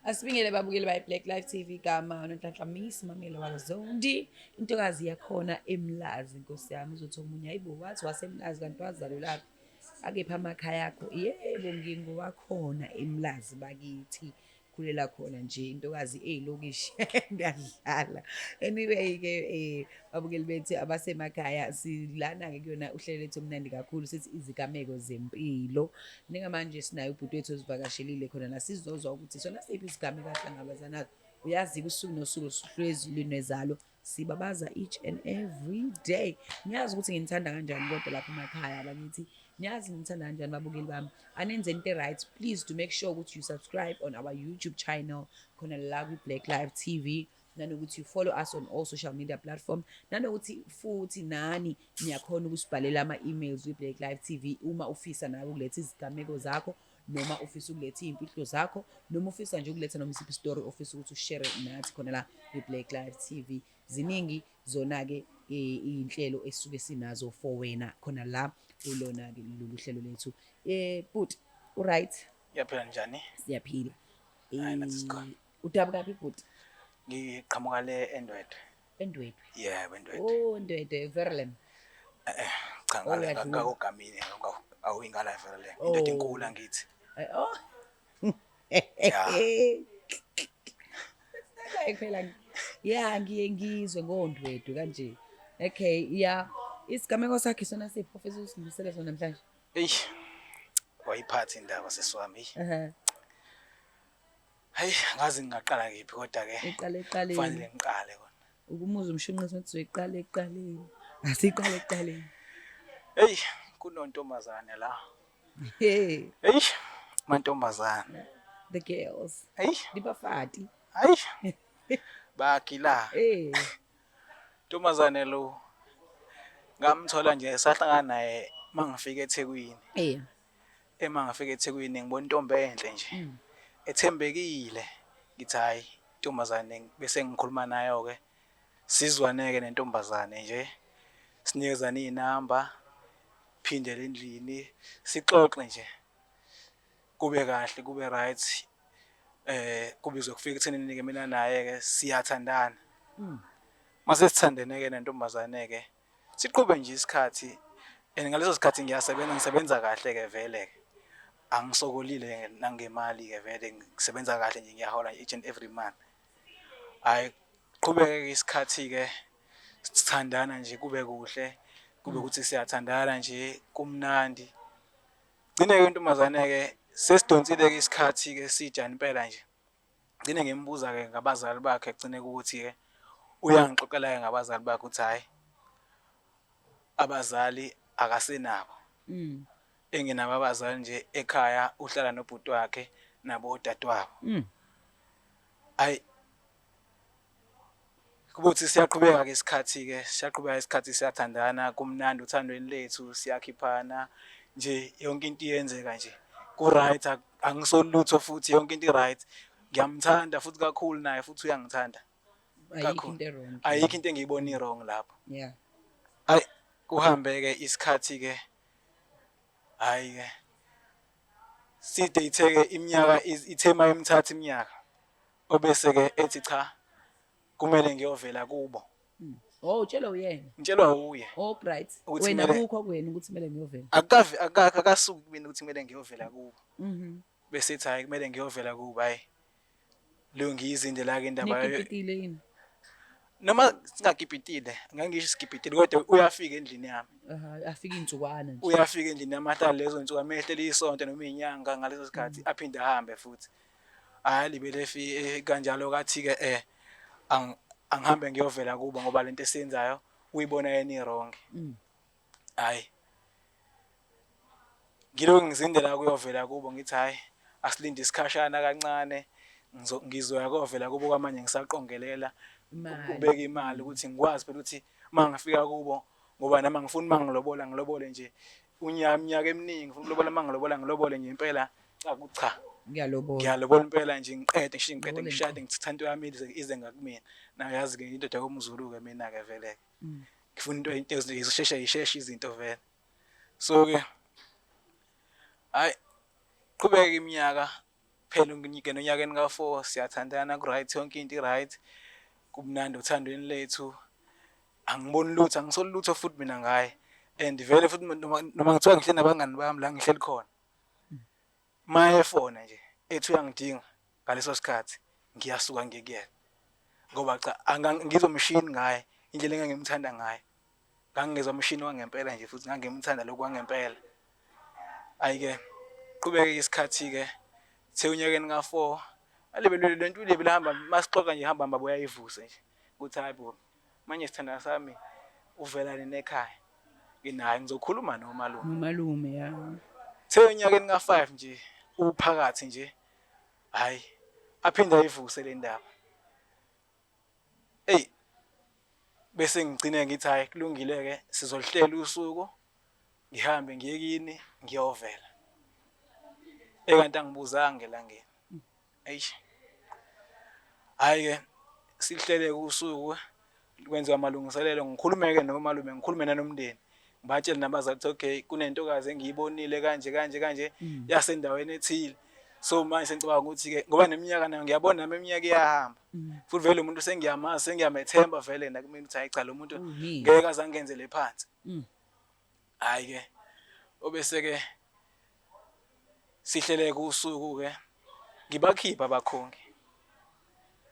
Asibingele babukeli bayi Black Life TV gama uNonhlanhla Miss Mamelo wakaZondi, intokazi yakhona eMlazi. Nkosi yami, uzothi omunye, hayibo, wathi waseMlazi kanti wazalelwaphi? Akephi amakhaya akho? Yebo, ngingowakhona eMlazi bakithi, khulela khona nje, intokazi eyilokishi. Ngiyadlala. Anyway-ke, babukeli bethu abasemakhaya, silana-ke kuyona uhlelo lethu omnandi kakhulu, sithi Izigameko Zempilo. Njengamanje sinaye ubhuti wethu osivakashelile khona la, sizozwa ukuthi sona siphi isigameko ahlangabezana naso. Uyazi-ke, usuku nosuku hlezi lunezalo, sibabaza each and every day. Niyazi ukuthi nginithanda kanjani, kodwa lapha emakhaya bakithi, niyazi ngithanda kanjani, babukeli bami. Anenze into right, please do make sure ukuthi you subscribe on our YouTube channel khona la kwi-Black Life TV, nanokuthi you follow us on all social media platform, nanokuthi futhi nani niyakhona ukusibhalela ama-emails kwi-Black Life TV uma ufisa nawe ukuletha izigameko zakho, noma ufisa ukuletha iy'mfihlo zakho, noma ufisa nje ukuletha noma isiphi isitori ofisa ukuthi ushare nathi khona la kwi-Black Life TV. Ziningi zona-ke iy'nhlelo esisuke sinazo for wena khona la kulona-ke lolu hlelo lethu. Bhuti, u-right? Ngiyaphila, njani? Siyaphila. Hayi, nathi sikhona. Udabukaphi, bhuti? Ngiqhamuka le eNdwedwe. ENdwedwe? Yebo, eNdwedwe. Oh, Ndwedwe, Verulam. Eh, cha. Oh, Ngale uyadlula. ngakogamini, awuyingala Verulam. Indoda Oh. enkulu angithi. Oh. Ya. Like phela ya, ngiye ngizwe ngoNdwedwe kanje. Okay, ya. Isigameko sakhe sona siphi ofisa usidlulisele sona namhlanje? Eyi. Wayiphatha indaba, sesiwami. Hayi, ngazi ngingaqala kephi, kodwa ke Iqale eqaleni. kufanele ngiqale kona. Ukumuza umshunqisi ukuthi uzoyiqala ekuqaleni. Asiqale ekuqaleni. Hey, kunontombazane la. Hey, Hey, mantombazane. The girls. Hey, Dibafati. hayi. Bagila. Hey. Ntombazane lo ngamthola nje, sahlangana naye mangifika eThekwini. Ema ngafika eThekwini ngibona intombi enhle nje. Ethembekile. Ngithi hayi, intombazane, bese ngikhuluma nayo ke. Sizwane ke nentombazane nje. Sinikezana inamba. Phindele endlini sixoxe nje. Kube kahle, kube right. Kubizwe kufika ekuthenini ke mina naye ke siyathandana. Mase sithandene ke nentombazane ke, siqhube nje isikhathi, and ngaleso sikhathi ngiyasebenza, ngisebenza kahle ke vele ke. Angisokolile nangemali ke vele, ngisebenza kahle nje, ngiyahola each and every month. Hayi, qhubeke isikhathi ke, sithandana nje, kube kuhle, kube ukuthi siyathandana nje, kumnandi. Gcine ke intombazane ke sesidonsile ke isikhathi ke sijani impela nje. Gcine ngimbuza ke ngabazali bakhe, gcine ukuthi ke uyangixoxela ke ngabazali bakhe ukuthi hayi, abazali akasenabo. Engenabo abazali nje ekhaya, uhlala nobhuti wakhe nabo odadewabo. Hayi, kubuthi siyaqhubeka ke isikhathi ke, siyaqhubeka isikhathi, siyathandana, kumnandi uthandweni lethu, siyakhiphana nje, yonke into iyenzeka nje. Ku right, angisoli lutho futhi, yonke into i right. Ngiyamthanda futhi kakhulu, naye futhi uyangithanda. Ayikho Kakhulu. into wrong. Ayikho into engiyibona i wrong lapho. Hayi, kuhambe ke isikhathi ke. Hayi ke. Sidate ke iminyaka, ithe mayimithatha iminyaka. Obese ke ethi cha, kumele ngiyovela kubo. Oh, utshelwa uyena. Ngitshelwa uye. Oh, right. Ukuthi Wena kukho kuwena ukuthi kumele ngiyovela. Akavi akasuki kumina ukuthi kumele ngiyovela kubo. Bese ethi hayi, kumele ngiyovela kubo, hayi. Leyo ngiyizinde la ke indaba Nikipitile yini? Noma singakipitile, ngeke ngisho sikipitile, kodwa uyafika endlini yami. Aha, afika insukwana nje. Uyafika endlini yami, ahlale lezo nsuku, amehlele isonto noma inyanga ngaleso sikhathi, aphinde ahambe futhi. Hayi, libele kanjalo, kathi ke angihambe ngiyovela kubo ngoba lento esiyenzayo uyibona yena i-wrong. Hayi. Ngilokhu ngizindela kuyovela kubo, ngithi hayi, asilinde isikhashana kancane, ngizoya kovela kubo kwamanje ngisaqongelela Imali. ukubeka imali ukuthi ngikwazi phela ukuthi uma ngifika kubo, ngoba nami angifuni uma ngilobola ngilobole nje unyaka, iminyaka eminingi, ngifuna ukulobola, uma ngilobola ngilobole nje impela, cha cha. Ngiyalobola. Ngiyalobola impela nje, ngiqede ngisho ngiqede Lobole. ngishade, ngithatha into yami ize ngakumina. Nayo yazi ke indoda yomZulu ke mina ke vele. Ngifuna into izosheshe isheshe izinto vele. So ke hayi, qhubeka iminyaka. Phela ngingena onyakeni ka-4 siyathandana ku-right, yonke into i-right, kumnandi othandweni lethu. Angiboni lutho, angisoli lutho futhi mina ngaye. And vele futhi noma ngithiwa ngihleli nabangani bami la ngihleli khona, uma efona nje ethi uyangidinga ngaleso sikhathi ngiyasuka ngiye kuyena. Ngoba cha angizomshini ngaye indlela engangimthanda ngayo. Ngangingezwa umshini wangempela nje futhi ngangimthanda lokhu kwangempela. Hhayi-ke qhubeke isikhathi-ke the unyakeni ka-4 alibe le nto ilebe lihamba masixoxa nje ihamba hamba buyayivuse nje ukuthi hayi bo manje sithandwa sami uvela nini ekhaya, nginaye ngizokhuluma nomalume. Nomalume ya. The onyakeni ka-5 nje uphakathi nje, hhayi aphinde ayivuse le ndaba. Eyi bese ngigcine ngithi hhayi kulungile-ke sizoluhlela usuku ngihambe ngiye kini ngiyovela. Ekanti angibuzanga elangeni. Eish. Hhayi-ke sihlele usuku kwenziwa amalungiselelo ngikhulume-ke nomalume ngikhulume nanomndeni. Ngibatshele nabazali ukuthi okay kunentokazi engiyibonile kanje kanje kanje yasendaweni ethile. So manje sengicabanga ukuthi-ke ngoba neminyaka nayo ngiyabona nami iminyaka iyahamba. Futhi vele lo muntu sengiyamazi sengiyamethemba vele nakumina ukuthi hhayi cha lo muntu ngeke aze angenzele phansi. Hhayi-ke obese-ke sihleleke usuku-ke ngibakhiphe abakhongi.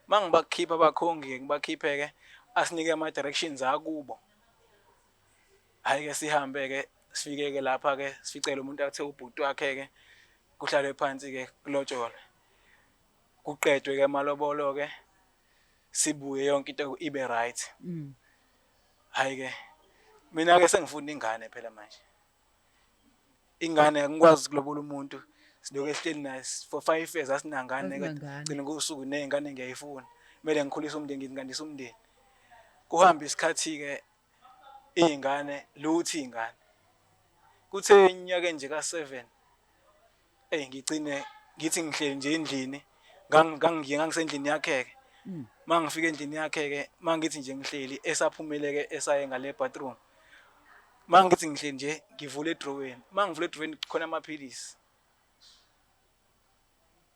Uma ngibakhipha abakhongi-ke ngibakhiphe-ke asinike ama-directions akubo. Hhayi-ke sihambe-ke sifike-ke lapha-ke sifice lo muntu athe ubhuti wakhe-ke kuhlalwe phansi-ke kulotsholwe. Kuqedwe-ke amalobolo-ke sibuye yonke into ibe right. Hhayi-ke mina-ke sengifuna ingane phela manje. Ingane angikwazi ukulobola umuntu silokhu esihleli naye for 5 years asinangane Asinangane. gcina kusuku ney'ngane ngiyayifuna. Kumele ngikhulise umndeni ngandise umndeni. Kuhambe isikhathi-ke iy'ngane lutho iy'ngane. Kuthe eminyakeni nje ka-7 eyi ngigcine ngithi ngihleli nje endlini ngangisendlini yakhe-ke. Uma ngifika endlini yakhe-ke uma ngithi nje ngihleli esaphumile-ke esaye ngale bathroom. Uma ngithi ngihleli nje ngivule edroweni, uma ngivule edroweni khona amaphilisi.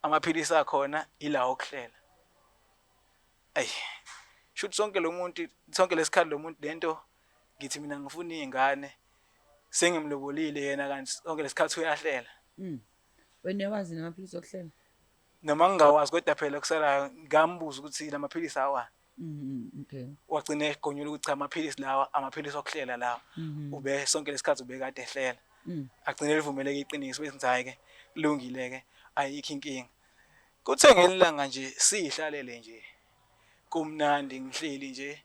Amaphilisi akhona ilawa okuhlela. Eyi shuthi sonke lo muntu sonke lesikhathi lo muntu lento ngithi mina ngifuna iy'ngane sengimlobolile yena kanti sonke lesikhathi uyahlela. Wena uyawazi namaphilisi okuhlela? Noma ngingawazi kodwa phela kusalayo ngambuza ukuthi la maphilisi awani. Okay. Wagcina egonyula ukuthi cha amaphilisi lawa amaphilisi okuhlela lawa. Ube sonke lesikhathi ubekade ehlela. Agcine livumeleke iqiniso bese ngithi hhayi-ke kulungile-ke ayikho inkinga. Kuthe ngelanga nje siyihlalele nje kumnandi ngihleli nje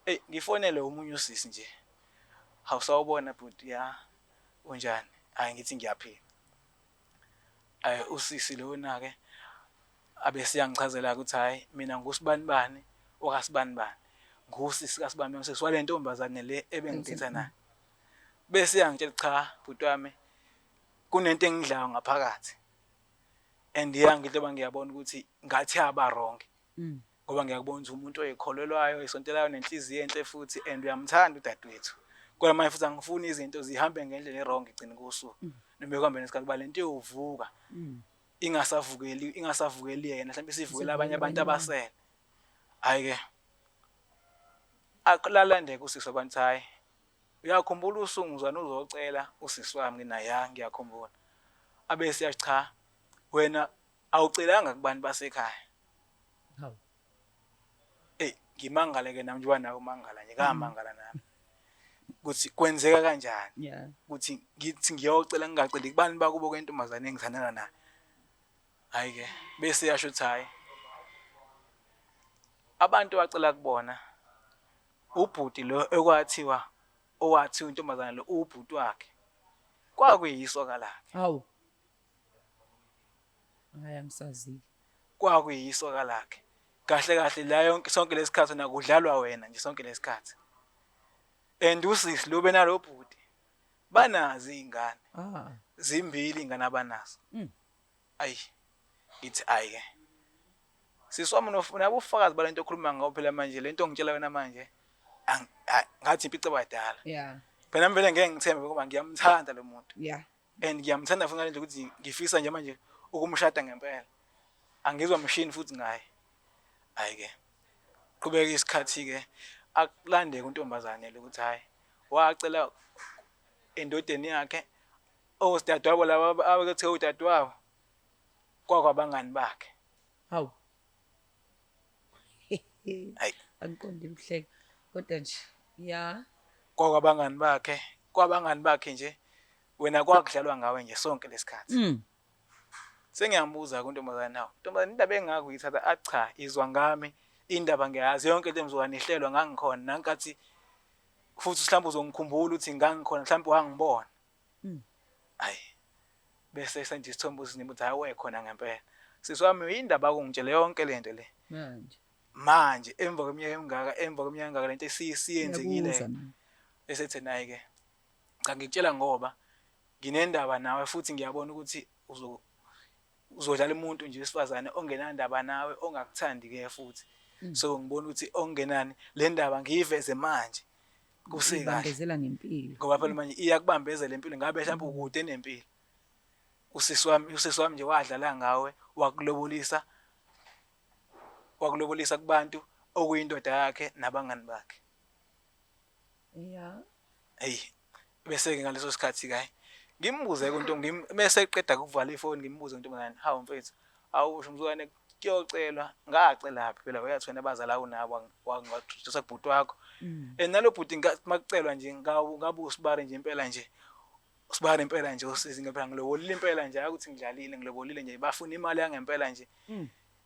eyi ngifonele omunye usisi nje. Hawu sawubona bhuti, ya unjani? Hhayi ngithi ngiyaphila. Usisi lona-ke abese eyangichazela-ke ukuthi hhayi mina ngusibanibani wakasibanibani, ngusisi kasibanibani usisi wale ntombazane le ebengiditha nayo. Bese eyangitshela cha bhuti wami kunento engidlayo ngaphakathi and iyangidla ngoba ngiyabona ukuthi ngathi aba wrong. Ngoba ngiyakubona ukuthi umuntu oyikholelwayo, oyisontelayo nenhliziyo enhle futhi and uyamthanda udadewethu. Kodwa manje futhi angifuni izinto zihambe ngendlela e-wrong igcine kusuku. Noma ekuhambeni kwesikhathi kuba lento iyovuka ingasavukeli ingasavukeli yena mhlawumbe isivukela abanye abantu abasele. Hhayi-ke akulalandeka usisi wabantu hhayi uyakhumbula usunguzwana uzocela usisi wami ngina ya ngiyakhumbula. Abese yathi cha wena awucelanga kubantu basekhaya. Hawu. Eyi ngimangale-ke nami njengoba nawe umangala nje ngamangala nami ukuthi kwenzeka kanjani Yeah. ukuthi ngithi ngiyocela ngingaceli kubani bakubo kwentombazane engithandana nayo. Hhayi-ke bese yasho ukuthi hhayi abantu abacela kubona ubhuti lo ekwathiwa owathiwa intombazane lo ubhuti wakhe kwakuyisoka lakhe. Hawu. Hayi angisazi. Kwakuyisoka lakhe. Kahle kahle la yonke sonke lesikhathi nakudlalwa wena nje sonke lesikhathi. And usisi lo benalo bhuti banazo izingane. Ah. Zimbili ingane abanazo. Ayi ngithi ayi ke. Sisi wami unabo ubufakazi balento okhuluma ngawo phela manje lento ongitshela yona manje ngathi impica badala. Yeah. Phela nami vele ngeke ngithembe ngoba ngiyamthanda lo muntu. Yeah. And ngiyamthanda futhi ngalendlela ukuthi ngifisa nje manje ukumshada ngempela. Angizwa mshini futhi ngaye. Hhayi ke, qhubeka isikhathi-ke, akulandeke untombazane lo ukuthi hhayi wacela endodeni yakhe osidadewabo laba abekuthiwa udadewabo kwakwabangani bakhe. Hawu. Hayi. Angiqondi ukuhleka kodwa nje ya. Kwakwabangani bakhe, kwabangani bakhe nje wena kwakudlalwa ngawe nje sonke lesikhathi. Sengiyambuza kuntombazane nawo. Ntombazane indaba engaka uyithatha athi cha izwa ngami indaba ngiyazi yonke into emzukwane ihlelwa ngangikhona nankathi futhi mhlawumbe uzongikhumbula ukuthi ngangikhona mhlawumbe wangibona. Hayi. Bese senje isithombe usinima ukuthi hayi wekhona ngempela. Sisi wami indaba akungitshele yonke lento le. Manje. Manje emva kweminyaka emingaka emva kweminyaka engaka lento esiyenzekile. Ngiyakuzwa mina. Bese ethi naye ke cha ngikutshela ngoba nginendaba nawe futhi ngiyabona ukuthi uzodlala umuntu nje wesifazane ongenandaba nawe ongakuthandi ke futhi. So ngibona ukuthi okungenani le ndaba ngiyiveze manje kusekahle. Ibambezela ngempilo. Ngoba phela manje iyakubambezela impilo ngabe mhlawumbe ukude nempilo. Usisi wami nje wadlala ngawe wakulobolisa kubantu okuyindoda yakhe nabangani bakhe. Yeah. Hey, bese ke ngaleso sikhathi ke ngimbuze kunto bese eqeda ukuvala ifoni ngimbuze ntombazane, hawu mfethu, awusho mzukwane kuyocelwa, ngacela phi phela uyathi wena abazali awunabo wangathuthisa kubhuti wakho. And nalo bhuti makucelwa nje ngabe usibari nje impela nje. Usibari impela nje usizi ngempela ngilobolile impela nje akuthi ngidlalile ngilobolile nje bafuna imali yangempela nje.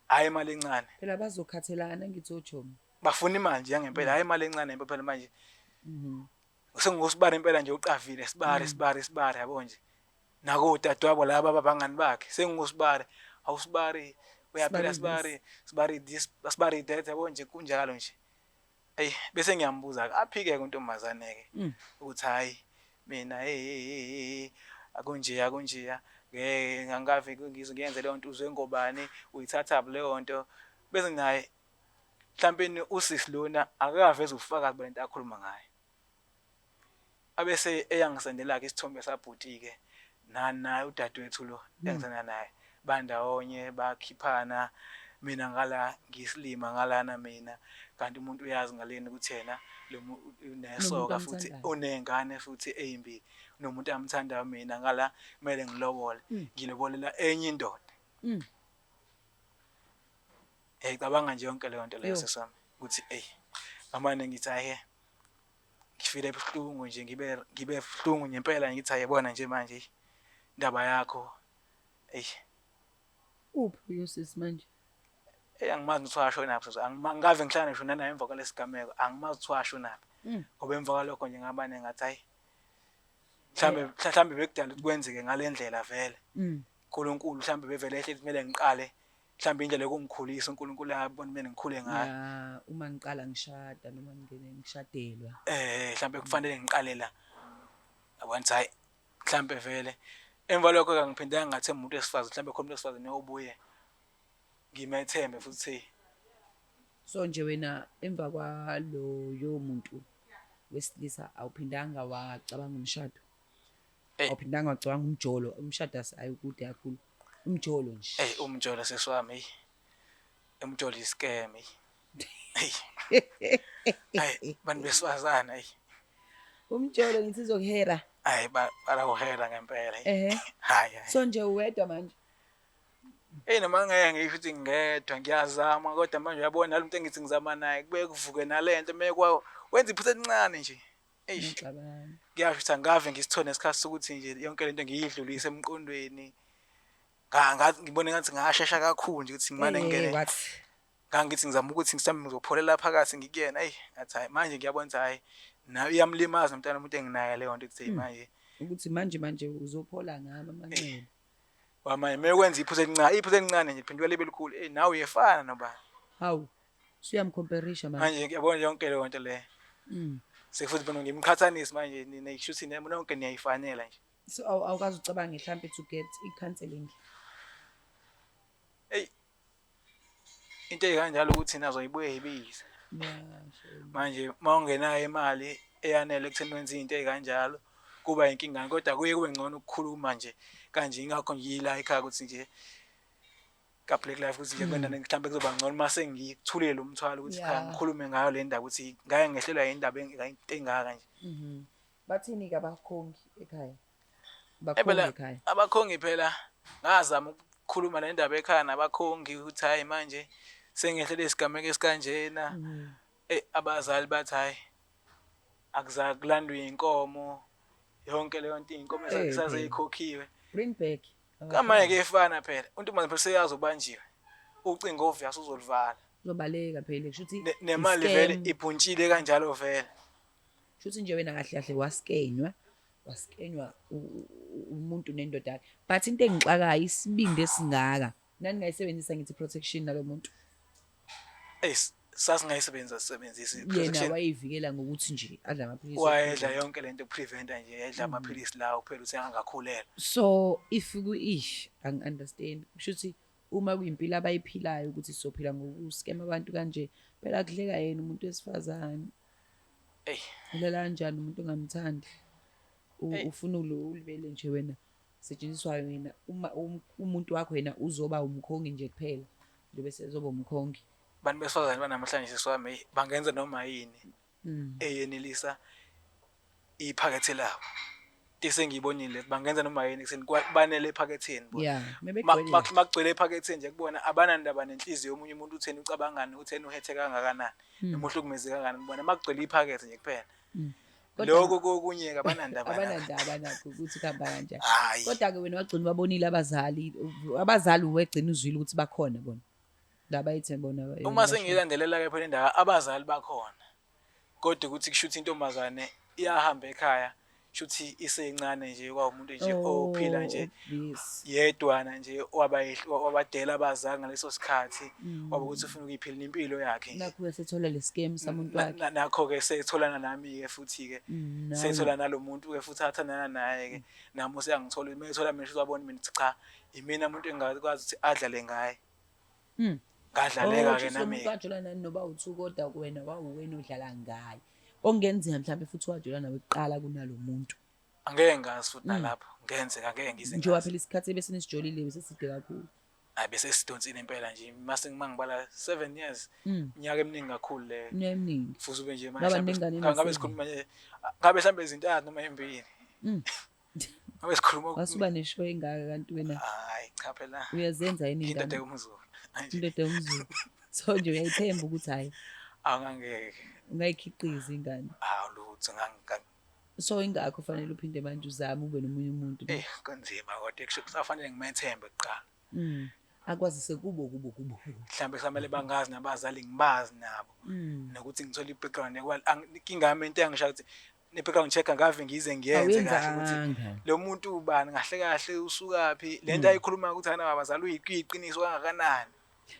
Hayi imali encane. Phela bazokhathelana ngithi ojomi. Bafuna imali nje yangempela hayi imali encane impela phela manje. Sengusibari impela nje uqavile sibari sibari sibari yabo nje. Nako udadewabo laba abangani bakhe sengusibari awusibari uyaphela sibari sibari this sibari that yabo nje kunjalo nje. Hey bese ngiyambuza aphike ke untombazane ke ukuthi hayi mina hey akunje akunje ngeke ngangave ngizwe ngiyenze leyo nto uzwe ngobani uyithatha leyo nto bese naye mhlawumbe usisi lona akakaveza ubufakazi balento akhuluma ngayo. Abese eyangisendela ke isithombe sabhuti ke naye udadewethu lo engisena naye bandawonye bakhiphana mina ngala ngisilima ngalana mina kanti umuntu uyazi ngaleni ukuthi yena lo unesoka futhi unengane futhi ezimbili nomuntu amthandayo mina ngala kumele ngilobole ngilobolela enye indoda. Hey cabanga nje yonke leyo nto leyo sesami ukuthi hey ngamane ngithi hayi ngifile buhlungu nje ngibe buhlungu ngempela ngithi ayibona nje manje indaba yakho. Ey uphi uyosisi manje? Hey angimazi ukuthi washona phi angikaze ngihlangane ngisho naye emva kwalesigameko angimazi ukuthi washona phi ngoba emva kwalokho nje ngabane ngathi hayi mhlambe bekudala ukuthi kwenzeke ngalendlela vele. uNkulunkulu mhlambe bevele ehle kumele ngiqale mhlambe indlela yokungikhulisa uNkulunkulu ayabona mina ngikhule ngayo. Uma ngiqala ngishada noma ngene ngishadelwa. Mhlambe kufanele ngiqale la. Yabona ukuthi hayi mhlambe vele emva lokho ke ngiphinde ngathemba umuntu wesifazane mhlambe khona umuntu wesifazane obuye ngimethembe futhi. So nje wena emva kwaloyo muntu wesilisa awuphindanga wacabanga umshado? Awuphindanga wacabanga umjolo? Umshado ayikude kakhulu. Umjolo nje. Hey umjolo sesiwami. Umjolo iscam. Hey. Hey bantu besifazane hey. Umjolo ngithi izokuhera. Hayi barakuhera ngempela. Hayi. So nje uwedwa manje. Hey noma ngeke ngisho ukuthi ngedwa ngiyazama kodwa manje uyabona nalomuntu engithi ngizama naye kube kuvuke nalento mekwa wenza iphutha elincane nje. Eish. Ngiyasho ukuthi angave ngisithole nesikhathi sokuthi nje yonke lento ngiyidlulise emqondweni. Ngathi ngibone ngathi ngashesha kakhulu nje ukuthi ngimane ngene. Ngangithi ngizama ukuthi ngisambe ngizopholela phakathi ngikuyena. Eyi ngathi hayi manje ngiyabona ukuthi hayi nayo iyamlimaza umntana umuntu enginaye leyo nto ukuthi manje ukuthi manje uzophola ngami amanxeba. Wamanje mekwenza iphutha elincane, iphutha elincane nje liphenduka libe likhulu. Hey nawe uyefana noba. Hawu. Usuyamcomparisha manje. Manje ngiyabona yonke leyo nto le. Sekufuthi bona ngimqhathanisi manje nina ishuthi nonke niyayifanela nje. So awukazi ucabange mhlambe to get i-counseling. Hey into ekanjalo ukuthi nazo ibuye ibize. Manje mawungenayo imali eyanele ekutheni wenze into ekanjalo kuba inkinga kodwa kuye kube ngcono ukukhuluma nje kanje ingakho ngiyila ekhaya ukuthi nje Ka-Black Life ukuthi nje kwenda mhlawumbe kuzoba ngcono uma sengikuthulile lo mthwalo ukuthi cha, ngikhulume ngayo le ndaba ukuthi ngake ngehlelwa yindaba into engaka nje. Bathini-ke abakhongi ekhaya? Eh, phela Bakhongi ekhaya. Abakhongi phela ngazama ukukhuluma le ndaba ekhaya nabakhongi ukuthi hhayi, manje sengehlele isigameko esikanjena. Abazali bathi hhayi, akulandwe iy'nkomo, yonke leyo nto, iy'nkomo sazeyikhokhiwe. Bring back. Kamanye-ke efana phela, untombazane phela seyazi ubanjiwe, ucingo obvious uzoluvala. Uzobaleka phela, kusho ukuthi Nemali vele ibhuntshile kanjalo vele. Kusho ukuthi nje wena kahle kahle waskenywa, waskenywa umuntu nendoda yakhe. But into engixakayo, isibindi esingaka. Nani ngayisebenzisa ngithi protection nalo muntu. Eh, sasingayisebenzisa, sisebenzisa Yena i-protection. Wayeyivikela ngokuthi nje adla amaphilisi. Wayedla yonke lento preventa nje, yedla amaphilisi lawo kuphela ukuthi angakhulelwa. So if ku ish angi-understand. Kusho ukuthi uma kuyimpilo abayiphilayo ukuthi sizophila ngokuskema abantu kanje, phela kudleka yena umuntu wesifazane. Eyi. Ulala kanjani umuntu ongamthandi? Ufuna ulibele nje wena, setshenziswa wena, uma umuntu wakho yena uzoba umkhongi nje kuphela, njengoba sezoba umkhongi. Abantu besifazane banamhlanje, sisi wami, eyi, bangenza noma yini eyenelisa iphakethe labo. Into esengiyibonile, bangenza noma yini ekutheni banele ephaketheni bona. Yeah, mebegcwele. Makugcwele ephaketheni nje kubona, abanandaba nenhliziyo yomunye umuntu, utheni, ucabangani, utheni, uhethe kangakanani noma uhlukumeze kangakanani kubona makugcwele iphakethe nje kuphela. Lokho kokunye-ke abanandaba nakho. Abanandaba nakho ukuthi kuhamba kanjani. Hhayi. Kodwa-ke wena wagcina ubabonile abazali, abazali wegcina uzwile ukuthi bakhona bona. Laba ethe bona Uma sengiyilandelela-ke phela indaba, abazali bakhona. Kodwa ukuthi kusho ukuthi intombazane iyahamba ekhaya, shuthi isencane nje, kwawumuntu nje ophila nje yedwana nje, wabadela abazali ngaleso sikhathi, waba ukuthi ufuna ukuyiphilela impilo yakhe nje. Nakho esethola le scam samuntu wakhe. Nakho-ke setholana nami-ke futhi-ke, Nawe. sethola nalo muntu-ke futhi athandana naye-ke, nami useyangithola, uma ethola mina shuthi wabona mina ukuthi cha, imina umuntu engakwazi ukuthi adlale ngaye. Ngadlaleka-ke Oh, kusho nami. Umuntu wajola nani noba u-two, kodwa wena wawuwena odlala ngaye. Okungenzeka mhlawumbe futhi wajola nawe kuqala kunalo muntu. Angeke ngazi futhi nalapho, ngenzeka angeke ngize Njengoba ngazi. phela isikhathi ebese nisijolile beseside kakhulu. Hayi, bese sidonsile impela nje, mase ngibala 7 years, iminyaka eminingi kakhulu leyo. Iminyaka eminingi. Futhi ube nje manje Ngaba mhlawumbe nengane ngabe ena-seven. sikhuluma nje, ngabe mhlawumbe izintathu noma ezimbili. Ngabe sikhuluma Wasuba neshow engaka kanti wena. Hayi cha phela. Uyazenza yini Indoda ingane? yomZulu. Manje. Indoda yomZulu. So nje uyayithemba ukuthi hayi Awungangeke. ungayikhiqiza ingane. Hawu lutho, So ingakho kufanele uphinde manje uzame ube nomunye umuntu. Kunzima kodwa, kusho kusafanele ngimethembe kuqala. Akwazi sekubo kubo kubo. Mhlawumbe kusamele bangazi nabazali, ngibazi nabo. Nokuthi ngithole i-background inkinga yami, into engishaya ukuthi ne-background check angave ngize ngiyenze kahle ukuthi Awuyenzanga. lo muntu ubani kahle kahle, usukaphi, lento ayikhulumayo ukuthi akanawo abazali uyiqiniso kangakanani.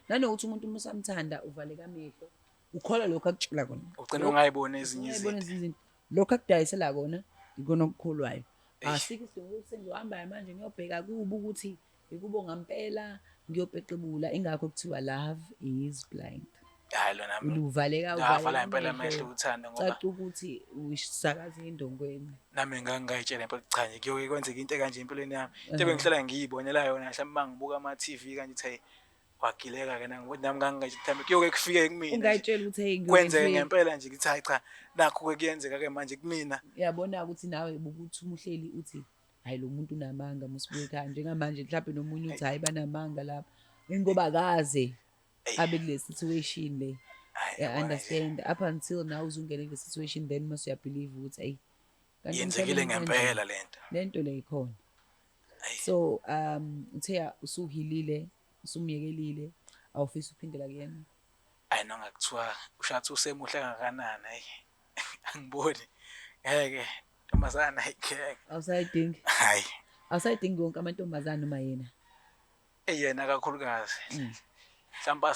Nanokuthi umuntu uma usamthanda uvaleka amehlo, ukholwa lokho akutshela kona. Ugcina ungayiboni ezinye Ungayiboni izinto. ezinye izinto. Lokho akudayisela kona ikona okukholwayo. Eish. Asikho isidingo ukuthi sengizohamba manje ngiyobheka kubo ukuthi ikubo ngampela, ngiyobhexebula, ingakho kuthiwa love is blind. Hayi lona Uvaleka Ngavala uvaleka impela amehlo amehlo. uthando ngoba Caca ukuthi usakaza indongweni. Nami ngangayitshela impela ukuthi cha nje, kuyoke kwenzeka into ekanje empilweni yami. Into ebengihlala ngiyibonela yona mhlawumbe uma ngibuka ama-TV kanje ukuthi hey, wagileka ke nangu, nami ngangingayitshela mhlawumbe kuyoke kufike kumina nje. Ungayitshela ukuthi hey, ngiyoke Kwenzeke ngifike. ngempela nje, ngithi hayi cha, nakho ke kuyenzeka ke manje kumina. Uyabona ukuthi nawe bukuthi uma uhleli uthi hayi lo muntu unamanga, musibuye ekhaya njengamanje, mhlawumbe nomunye uthi hayi banamanga lapha, ngoba akaze abe kule situation le. Hhayi, Yeah, yabona nje. understand up until now uzungene kule situation, then mase uyabelieve ukuthi ayi, kanti Yenzekile emhlabeni kanje, ngempela lento. Lento le ikhona. Ayi. So uthe usuhilile, usumyekelile, awufisi ukuphindela kuyena? Hayi, noma kuthiwa ushathi usemuhle kangakanani, hayi angiboni, ngeke ntombazana, hayi ngeke. Awusayidingi? Hayi. Awusayidingi wonke amantombazane noma yena? Eyena kakhulukazi. Mhlawumbe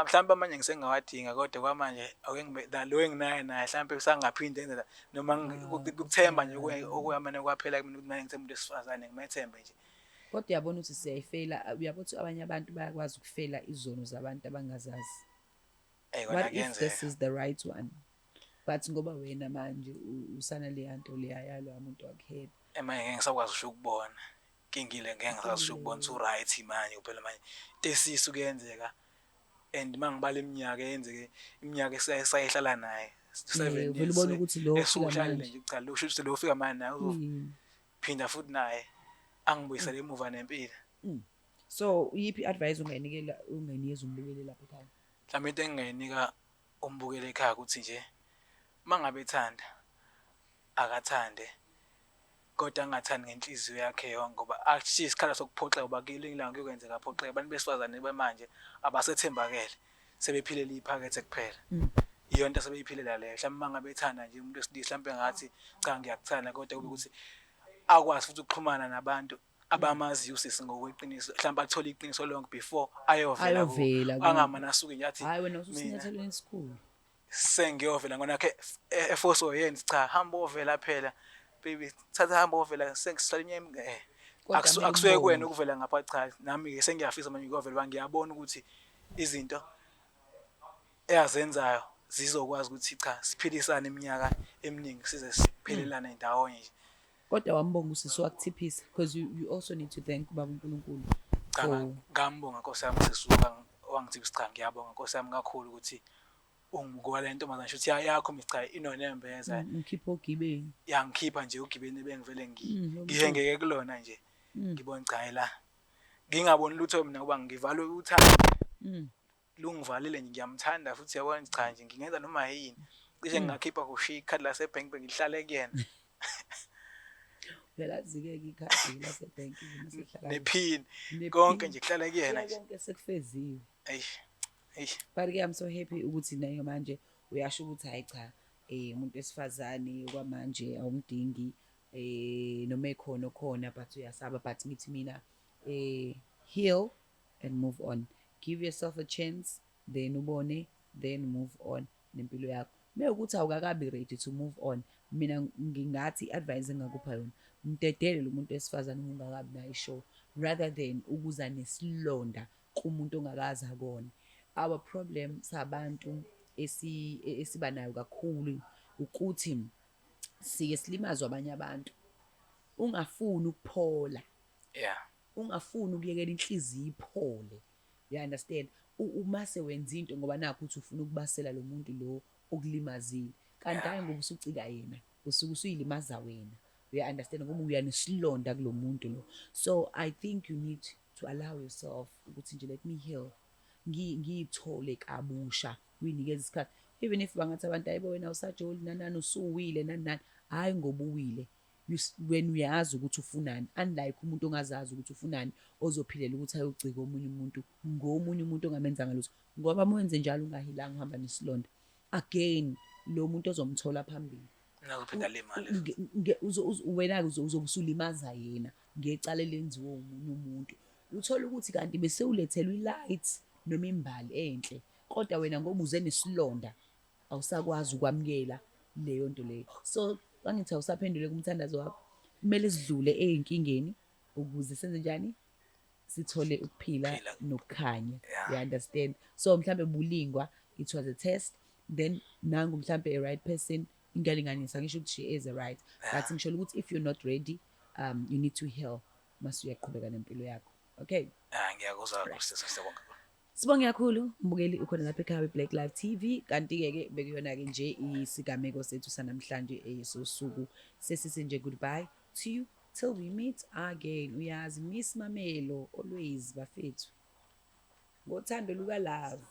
mhlawumbe amanye ngisengawadinga, kodwa kwamanje ake ngibe lo enginaye naye, mhlawumbe usangaphinde enze noma ukuthemba nje okuyamane kwaphela kumina ukuthi manje ngithemba umuntu wesifazane, ngimethembe nje. Kodwa uyabona ukuthi siyayifela, uyabona ukuthi abanye abantu bayakwazi ukufela izono zabantu abangazazi. Eh, kona What if kuyenzeka. this is the right one? But ngoba wena manje usana leya nto leya yalo muntu wakhela. Manje ngeke ngisakwazi usho ukubona. Nkingile ngeke ngisasho ukubona ukuthi u-right manje phela manje into esisu kuyenzeka and uma ngibala iminyaka eyenzeke, iminyaka esayihlala naye, 7 Uvele years ubone ukuthi lo ofika esuhlalile manje. nje, cha, lo kusho ukuthi lo ufika manje naye uzophinda futhi naye angibuyisele emuva nempilo. So iyiphi i-advice ungayinikela, ungayinikeza umbukeli lapha ekhaya? Mhlawumbe into engingayinika umbukeli ekhaya ukuthi nje uma ngabe ethanda, akathande, kodwa angathandi ngenhliziyo yakhe yonke, ngoba akushiye isikhala sokuphoxeka, ngoba kelinye ilanga kuyokwenzeka aphoxeke. Abantu besifazane bemanje abasethembakele, sebephilela iphakethe kuphela. Iyona into asebeyiphilela leyo. Mhlawumbe uma ngabe ethanda nje umuntu wesilisa, mhlawumbe engathi cha ngiyakuthanda, kodwa kube ukuthi akwazi futhi ukuxhumana nabantu abamaziyo usisi ngokweqiniso, mhlawumbe athole iqiniso lonke before ayovela kubo. Ayovela kubo. Angamane asuke nje athi Hhayi, wena mina ususenyathelweni esikhulu. Sengiyovela ngona khe eforce yena, cha, hamba ovela phela baby, thatha hamba ovela, sengisala iminyaka Kodwa kumele akusuke kuwena umbonge. Ukuvela ngapha, cha, nami ke sengiyafisa manje ukuyovela ngoba ngiyabona ukuthi izinto eyazenzayo zizokwazi ukuthi cha siphilisane iminyaka eminingi, size siphelelane ndawonye nje. Kodwa wambonga usisi wakuthiphisa, because you also need to thank ubaba uNkulunkulu Cha, for ngambonga Nkosi yami usisi wangithipisa. Cha, ngiyabonga Nkosi yami kakhulu ukuthi ungikwale ntombazane, shuthi yakho cha inonembeza. Ngikhipha ogibeni. Yangikhipha nje ugibeni bengivele Lo ngihengeke kulona nje. Ngibona cha, la ngingaboni lutho mina ngoba ngivalwe uthando. Lungivalile nje, ngiyamthanda futhi, yabona, cha nje ngingenza noma yini, cishe ngingakhipha kushiya ikhadi lasebhenki bengihlale kuyena. Uyalazi-ke ke ikhadi lasebhenki masehlala nephini Ne-pin. Konke nje kuhlala kuyena nje. Konke sekufeziwe. Eish, eish. But ke I'm so happy ukuthi naye manje uyasho ukuthi hayi cha, umuntu wesifazane kwamanje awumdingi, noma ekhona okhona, but uyasaba. But ngithi mina, heal and move on, give yourself a chance, then ubone, then move on nempilo yakho. Mewukuthi awukakabi ready to move on, mina ngingathi i-advice engingakupha yona, mdedele lo muntu wesifazane uma ungakabi nayo i-sure, rather than ukuza nesilonda kumuntu ongakaze akone. Our problem sabantu esiba nayo kakhulu ukuthi sike silimazwe abanye abantu, ungafuni ukuphola, ungafuni ukuyekela inhliziyo iphole, you understand? Uma wenza into ngoba nakho ukuthi ufuna ukubasela lo muntu lo okulimazile, kanti hhayi, ngoba usucika yena, usuke usuyilimaza wena, uya understand? Ngoba uya nesilonda kulo muntu lo. So I think you need to allow yourself ukuthi nje let me heal, ngiyithole kabusha, uyinikeze isikhathi. Even if bangathi abantu, "Hayibo, wena awusajoli, nani nani, usuwile, nani nani," hhayi ngoba uwile, wena uyazi ukuthi ufunani, unlike umuntu ongazazi ukuthi ufunani, ozophilela ukuthi ayocika omunye umuntu ngomunye umuntu ongamenzanga lutho. Ngoba uma wenze njalo ungahilanga, uhamba nesilonda, again lo muntu ozomthola phambili Nazophinda limali. Wena-ke uzobe usulimaza yena ngecala elenziwe omunye umuntu. Uthole ukuthi kanti bese ulethelwe i-light noma imbali enhle, kodwa wena ngoba uze nesilonda awusakwazi ukwamukela leyo nto leyo. So angithi awusaphendule kumthandazo wakho, kumele sidlule ey'nkingeni ukuze senze njani, sithole ukuphila Ukuphila. nokukhanya. Yeah. You understand? So mhlambe bulingwa, it was a test, then nangu mhlambe a right person ingalinganisa, ngisho ukuthi she is a right, but ngisho ukuthi if you're not ready, you need to heal mase uyaqhubeka nempilo yakho, okay? Ah, ngiyakuzwa kakhulu sisi, siyabonga. Sibonge kakhulu mbukeli ukhona lapha ekhaya Black Life TV. Kanti-ke ke bekuyona-ke nje isigameko sethu sanamhlanje esosuku. Sesithi nje goodbye to you till we meet again. Uyazi, Miss Mamelo always, bafethu, ngothando luka love.